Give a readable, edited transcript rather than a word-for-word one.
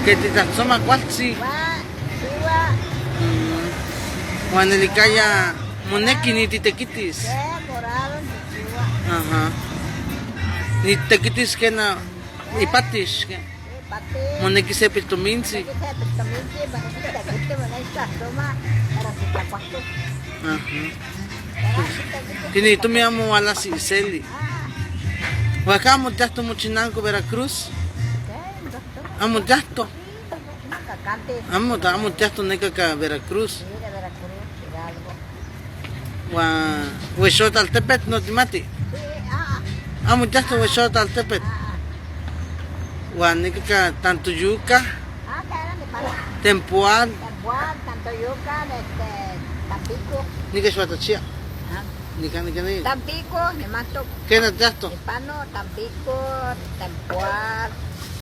Que titlajtzoma cualtzi. Huan nelicaya moneki nititequitis. Ajá. Nitequitis quena ipatix. Moneki se piltomintzi. Ajá. Tinitomi amo hualas iseli. Huan amo tiahto mochinanco Veracruz. Amo tiahto. Amo amo tiahto neca ca Veracruz. Huan Huexotaltepetl no timati. Amo tiahto Huexotaltepetl. Huan neca ca Tantoyuca. Tempoal. Tempoal, Tantoyuca, este, Tampico. Nica Xuatachia. Nica nica nica. Tampico, Nimanto. ¿Qué no tiahto? Nipano, Tampico, Tempoal.